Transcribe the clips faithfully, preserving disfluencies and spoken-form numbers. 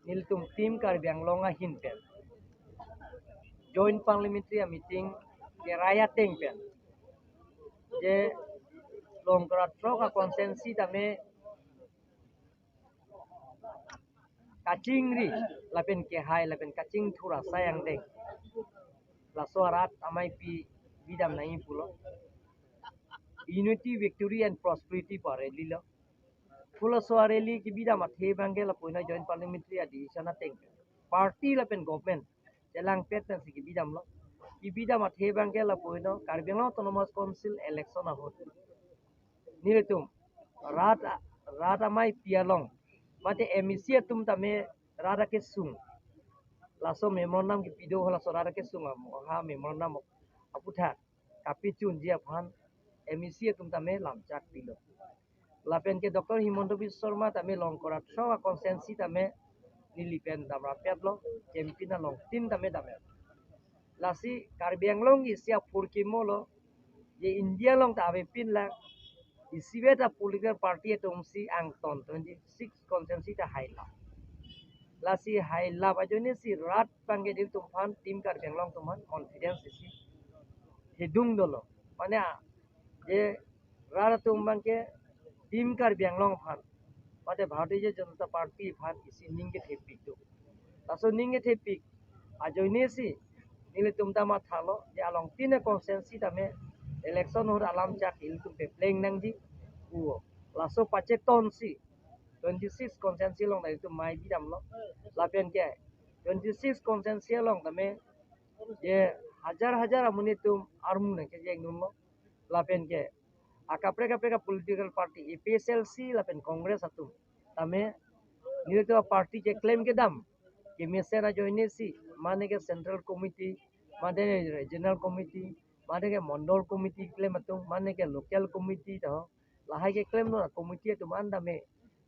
nelitum Team Karbi Anglong ahin pen Joint Parliamentary Meeting kerai ateng pen je Longkra throk a constituency tame kachingri lapen kehai lapen kachingthur asai angdeng, laso arat ameipi bidam nangji pulo. Unity, victory and prosperity pu a-rally lo. Pu laso a-rally kebidam athe abangke lapu ina Joint Parliamentary a-decision ateng party lapen government chelangpet pensi kebidamlo. Kebidam athe abangke lapu ina Karbi Anglong Autonomous Council election ahut nelitum rat a-, rat ameipi along mate M A C atum tame rat akesung, laso memorandum kepi do, laso rat akesung amo ha memorandum aputhak kapachunji aphan M A C atum tame lamchak pilo. Lapen ke Doctor Himanta Biswa Sarma tame Longkra throk a constituency tame neli pen damrapetlo, champion along tin tame damrap. Lasi Karbi Anglong isi aphurkimo lo, je India along ta avepin lang, isivet a political party atumsi angton twenty-six constituency ta hailap. Lasi hailap ajoinesi rat abangke nelitum aphan Team Karbi Anglong atum aphan confidence isi hedung dolo. Mane a, je rat atum abangke Team Karbi Anglong aphan mate Bharatiya Janata Party aphan isi ning kethepik do. Laso ning kethepik ajoinesi nelitum ta mathalo je along tin a constituency tame election ahut alamchak ilitum pepleng nangji pu. Laso pachetonsi twenty-six constituency along ta ilitum mei bidamlo. Lapen ke twenty-six constituency along tame je hajar hajar amonit atum armu nangkejeng dunlo. Lapen ke akaprek kaprek a political party A P H L C lapen Congress atum tame nelitum a party keklem kedam kemesen ajoinesi mane ke central committee, mane ke regional committee, mane ke mondol committee keklem atum, mane ke local committee ta ho, lahai keklem non committee atum an tame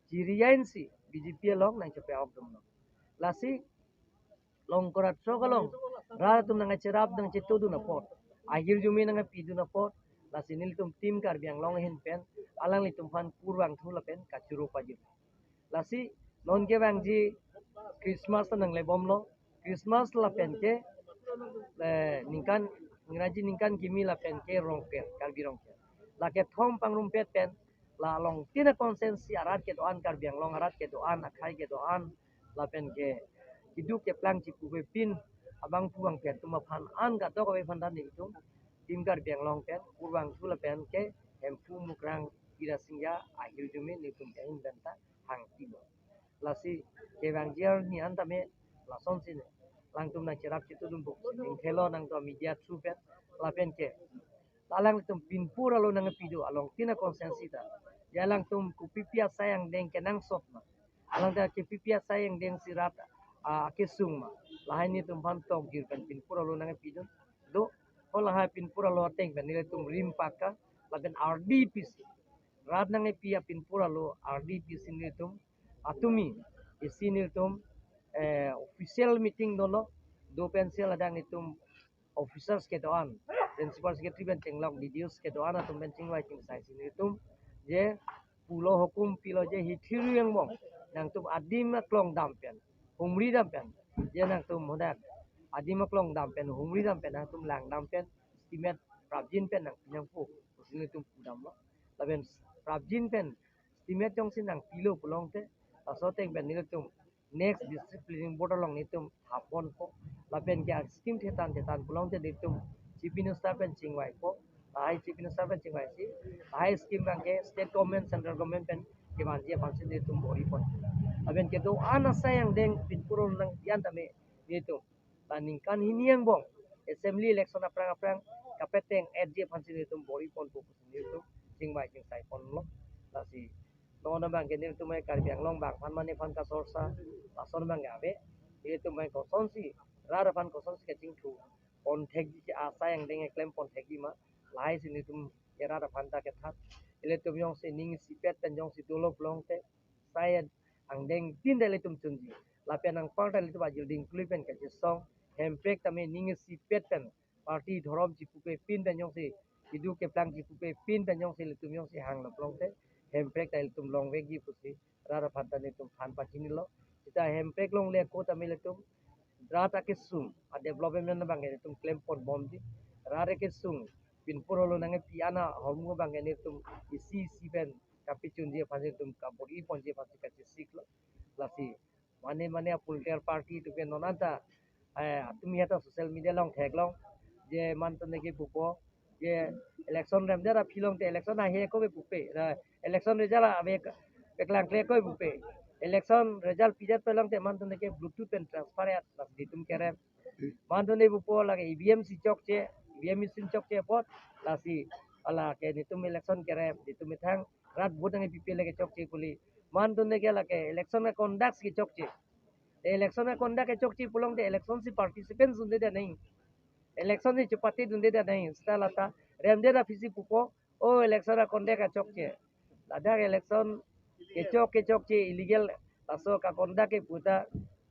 chiri-an si B J P along nangchepe-ok dunlo. Lasi Longkra throk along rat atum nangcherap nangchetodun apot, ahirjume nangpidun apot, lasi nelitum Team Karbi Anglong ahin pen alanglitum aphan kurvangthu lapen kachoro pajir. Lasi non kevangji Christmas ta nanglebomlo. Christmas lapen ke, eh, ningkan, Ingraji ningkan kimi lapen ke Rongker, Karbi Rongker. Lake thom pangrumpet pen la along tin a constituency arat kedo-an, Karbi Anglong arat kedo-an, akhei kedo-an, lapen ke keduk keplang chipupepin abangphu bangphi atum aphan an kadokave aphan ta nelitum Team Karbi Anglong pen kurvangthu lapen ke Hemphu Mukrang Ira Singya ahirjume nelitum ke ahin pen ta hangtilo. Lasi kevangji arni an tame lasonsi ne, alangtum nangcherap chetodun buk ning thelo nangtum media through pen, lapen ke alangtum pinpur alo nangpi do along tin a constituency ta. Ya alangtum kopipi asai angdeng kenangsot ma, alangtum kopipi asai angdeng si rat, ah, kesung ma, lahai nelitum aphan tokjir pen pinpur alo nangpi do. Do, ho lahai pinpur alo ateng pen nelitum rim pakka lapen R D P C, rat nangpi a pinpur alo R D P C nelitum atumi isi nelitum, eh, official meeting dolo, do pensi ladak nelitum officers kedo-an, principal secretary pen chenglok, D D Os kedo-an atum pen chingvai chingsai si nelitum je pulo, hukum pilo je hithi ru angbong nangtum adim aklong dam pen, humri dam pen, je nangtum hadak adim aklong dam pen, humri dam pen, nangtum lang dam pen, estimate prapjin pen nangpi nangpo pusi nelitum pudamlo. Lapen prapjin pen estimate jongsi nangpilo pulote, laso ateng pen nelitum next district planning board along nelitum thapponpo. Lapen ke scheme thetan thetan pulote nelitum Chief Minister pen chingvaipo. Lahai Chief Minister pen chingvaisi, lahai scheme abangke state government, central government pen kevanji aphansi nelitum bor-ipon. Lapen kedo-an asai angdeng pinpur alo nangpi an tame nelitum la ningkan hini angbong assembly election aphrang aphrang kapateng-etji aphansi nelitum bor-iponpo pusi nelitum chingvai chingsaiponlo. Lasi non abangke nelitum ai Karbi Anglong bang aphan mane aphan kasorsa, lason abangke ave, nelitum ai kosonsi rat aphan kosonsi kachingthur ponthekji, ke asai angdeng keklem ponthekji ma, lahai si nelitum ke rat aphan ta kethan. Ilitum jongsi ning isipet pen jongsi dolo pulote, asai angdeng tin ta ilitum chunji. Lapen anpar ta ilitum ajil dingkli pen kachesong, Hemprek tame ning isipet pen party dhorom chipupepin pen jongsi, keduk keplang chipupepin pen jongsi ilitum jongsi hanglo pulote, Hemprek ta ilitum longvekji pusi rat aphan ta nelitum than pachinilo. Seta hemprek longle ako tame ilitum rat akesung a-development abang ke ilitum klem pon bomji. Rat akesung pinpur holo nangkepi an ahormu abang ke ilitum isi isi pen kapachunji aphan ilitum kabor-i ponji aphan si kachisiklo. Lasi mane mane a-political party atum ke non anta, eh, atum ya ta social media along theklong je man atum ke pupo je election remdet aphi long te election ahe ako ke pupe. Na election result ave ke, keklangkle ako pupe. Election result pidet pen long te man atum ke Bluetooth pen transfer ya, lasi ilitum kerem. Man atum ke pupo lake E V M si chokche, E V M machine chokche apot, lasi hala ke ilitum election kerem, ilitum methang rat vote nangkepipe lake chokche kuli. Man atum ke lake election a-conduct ke chokche. Te election a-conduct ke chokche pu long te election si participants dunde nangji. Election si chupate dunde nangji. Seta lata remdet aphi si pupo, o election a-conduct a-chokche. Ladak election kechok kechokche illegal, laso ka-conduct ke puta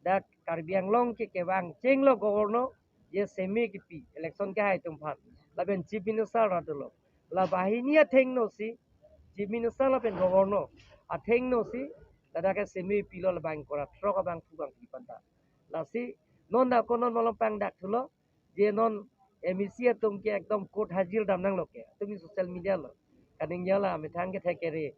dak Karbi Anglong ke kevang chenglo governor, je semi kipi election kehai atum aphan. Lapen Chief Minister rat dolo. La banghini athengno si, Chief Minister lapen governor athengno si, ladak ke semi pilo labang kora throk abang thu abang pi panta. Lasi non ako non malom pangdak thulo, je non M A C atum ke ekdom court hajir dam nanglo ke. Atum social media lo. Kaningje la methang ke thek kere.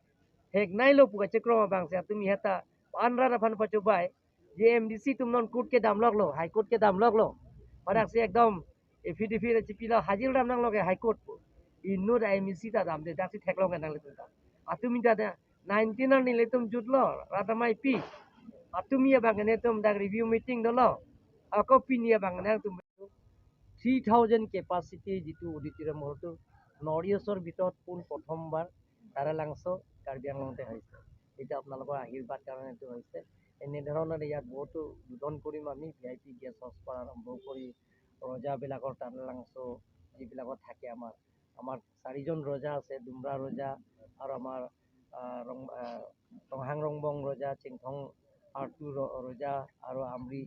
Theknei lo pu kachekro abang si atum heta anra aphan pachobai. Je M D C atum non court kedam loklo, High Court kedam loklo. Padak si ekdom affidavit chipilo hajir dam nanglo ke High Court pu. Inut M A C ta damde, dak si theklong ke nanglitum ta. Atum ta da nineteen arni ilitum jutlo, rat amei pi. Atum ya abang ke netum dak review meeting dolo. Ako pini abang ke netum three thousand capacity যিটো auditorium hall টো North East ৰ ভিতৰত পোন প্ৰথমবাৰ তাৰালাংচ' কাৰ্বি আংলঙতে হৈছে। এইটো আপোনালোকৰ আশীৰ্বাদ কাৰণে এইটো হৈছে। এনেধৰণৰ ইয়াত বহুতো উদ্বোধন কৰিম আমি, V I P guest house পৰা আৰম্ভ কৰি ৰজাবিলাকৰ তাৰালাংচ' যিবিলাকত থাকে আমাৰ, আমাৰ চাৰিজন ৰজা আছে, ডুমৰা ৰজা আৰু আমাৰ, আহ, ৰং-, আহ, টংহাং ৰংবং ৰজা, চিংথং আৰটু ৰ-, ৰজা আৰু আমৰি,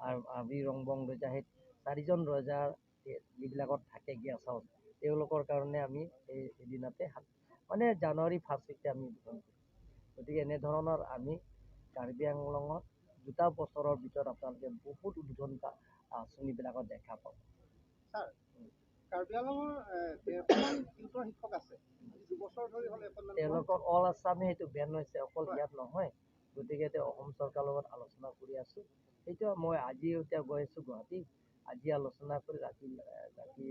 আ-, আমৰি ৰংবং ৰজা, সেই চাৰিজন ৰজা যিবিলাকত থাকে গেষ্ট হাউচ, তেওঁলোকৰ কাৰণে আমি এই এদিনতে সাত-, মানে জানুৱাৰী ফাৰ্ষ্ট উইকতে আমি উদ্বোধন কৰিম। গতিকে এনেধৰণৰ আমি কাৰ্বি আংলঙত দুটা বছৰৰ ভিতৰত আপোনালোকে বহুত উদ্বোধন কা-, আঁচনিবিলাকত দেখা পাব। ছাৰ, কাৰ্বি আংলঙৰ, এ, ডেৰশমান টিউটৰ শিক্ষক আছে। আজি দুবছৰ ধৰি হ'ল এখনমান বন্ধ। তেওঁলোকৰ অল আছামে সেইটো বেন হৈছে, অকল হয়। ইয়াত নহয়। গতিকে এতিয়া অসম চৰকাৰৰ লগত আলোচনা কৰি আছো। সেইটো মই আজি এতিয়া গৈ আছো গুৱাহাটী। আজি আলোচনা কৰি ৰাতি, এ, ৰাতি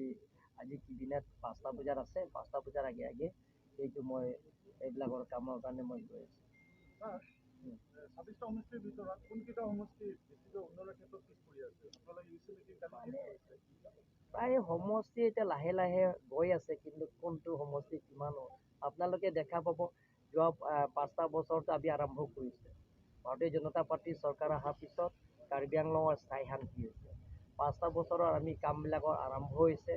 আজি কেবিনেট পাঁচটা বজাত আছে, পাঁচটা বজাৰ আগে আগে সেইটো মই এইবিলাকৰ কামৰ কাৰণে মই গৈ আছো। ছাৰ, উম। এ, ছাব্বিছটা সমষ্টিৰ ভিতৰত কোনকেইটা সমষ্টি বেছিকৈ উন্নয়নৰ ক্ষেত্ৰত পিছ পৰি আছে? আপোনালোকে ইউ চি মিটিং কালি কি মানে, কৰিছে? প্ৰায় সমষ্টি এতিয়া লাহে লাহে গৈ আছে, কিন্তু কোনটো সমষ্টি কিমান হ-, আপোনালোকে দেখা পাব। যোৱা, আহ, পাঁচটা বছৰতে আমি আৰম্ভ কৰিছে। ভাৰতীয় জনতা পাৰ্টি চৰকাৰ অহাৰ পিছত কাৰ্বি আংলঙৰ স্থায়ী শান্তি হৈছে। পাঁচটা বছৰৰ আমি কামবিলাকৰ আৰম্ভ হৈছে,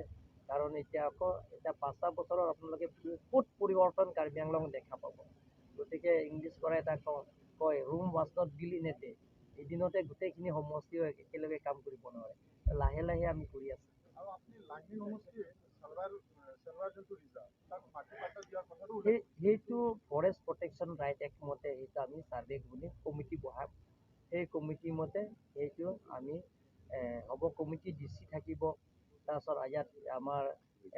কাৰণ এতিয়া আকৌ এতিয়া পাঁচটা বছৰত আপোনালোকে বহুত পৰিৱৰ্তন কাৰ্বি আংলং দেখা পাব। গতিকে ইংলিছ পৰা এটা ক-, কয়, "Rome was not built in a day।" এদিনতে গোটেইখিনি সমষ্টিয়ে একেলগে কাম কৰিব নোৱাৰে। লাহে লাহে আমি কৰি আছো। আৰু আপুনি লাংনিং সমষ্টিৰ চালৱাৰ, চালৱাৰ যোনটো ৰিজাৰ্ভ, তাত মাটি পাট্টা দিয়াৰ কথাটো উল্লেখ সেই, কৰিছে। সেইটো ফৰেষ্ট প্ৰটেকশ্যন ৰাইট এক্ট মতে সেইটো আমি ছাৰ্ভে বুলি কমিটি বহাম। সেই কমিটি মতে সেইটো আমি, এ, হ'ব, কমিটি ডি চি থাকিব, তাৰপিছত ইয়াত আমাৰ,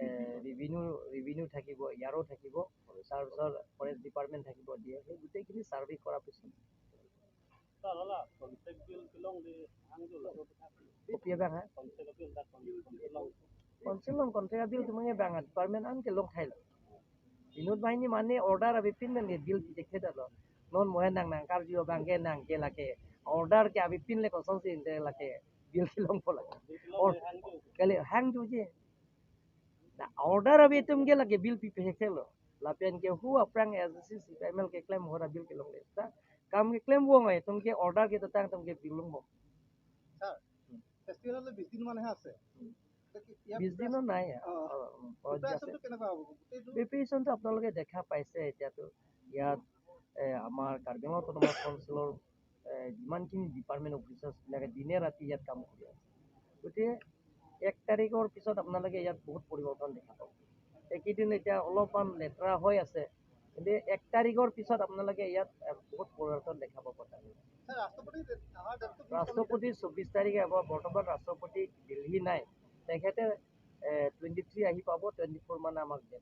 এ, ৰেভিনিউ, ৰেভিনিউ থাকিব, ইয়াৰো থাকিব, তাৰপিছত ফৰেষ্ট ডিপাৰ্টমেণ্ট থাকিব, দিয়ে সেই গোটেইখিনি ছাৰ্ভে কৰাৰ পিছত sir, hala contract bill kelong di hangjo laso. Kopi abang ha? Contract bill dak kon-, kon-, kelong. Council along contract bill atum abang department an kelong thailo. Inut banghini mane order avepin pen ke bill pi thekthe detlo. Non mohen nang nangkarju abang ke nang ke lake order ke avepin le kosonsi inte lake bill kelongpo lake. Bill kelong Or-, di hangjo. Kali hangjo je. Na order ave atum ke lake bill pi pehek lo. Lapen ke hu aphrang S D C, C P I M L keklem ahut bill kelongle. Ta kam keklem vong ai atum ke order ke datang atum ke bill longbom. Sir, ফেষ্টিভেললৈ বিশ দিন মানহে আছে। হুম। এতিয়া কি ইয়াৰ বিশ দিনো প্ৰিপাৰেশ্যন নাই। অ। অ, অ, অ, প্ৰিপাৰেশ্যনটো আছে। কেনেকুৱা হ'ব? গোটেইটো প্ৰিপাৰেশ্যনটো আপোনালোকে দেখা পাইছে এতিয়াতো। ইয়াত, এ, আমাৰ কাৰ্বি আংলং অট'নমাছ কাউন্সিলৰ, এ, যিমানখিনি ডিপাৰ্টমেণ্ট অফিচাৰ্ছবিলাকে দিনে ৰাতি ইয়াত কাম কৰি আছে। গতিকে এক তাৰিখৰ পিছত আপোনালোকে ইয়াত বহুত পৰিৱৰ্তন দেখা পাব। এইকেইদিন এতিয়া অলপমান লেতেৰা হৈ আছে, কিন্তু এক তাৰিখৰ পিছত আপোনালোকে ইয়াত এ, বহুত পৰিৱৰ্তন দেখা পাব তাত। ৰাষ্ট্ৰপতি চৌবিশ তাৰিখে হ'ব। বৰ্তমান ৰাষ্ট্ৰপতি দিল্লী নাই, তেখেতে টুৱেণ্টি থ্ৰী আহি পাব, টুৱেণ্টি ফ'ৰ মানে আমাক দিয়ে।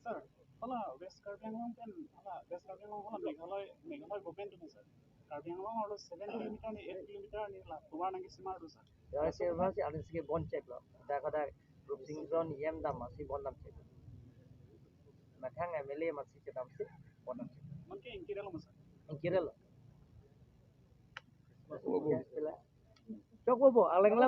Sir, hala West Karbi Anglong pen, hala West Karbi Anglong, hala Meghalaya, Meghalaya government pen, sir, Karbi Anglong arlo seven kilometer ni eight kilometer ni la tovar nangkesimar do, sir. Jai se bang si aling sige bon cek lo. Da kada Rupsing John yem dam si bon dam cek. Mathang M L A masi kedam si bon dam cek. Manke ingkir lo, sir. Ingkir lo. Chok bobo, alang la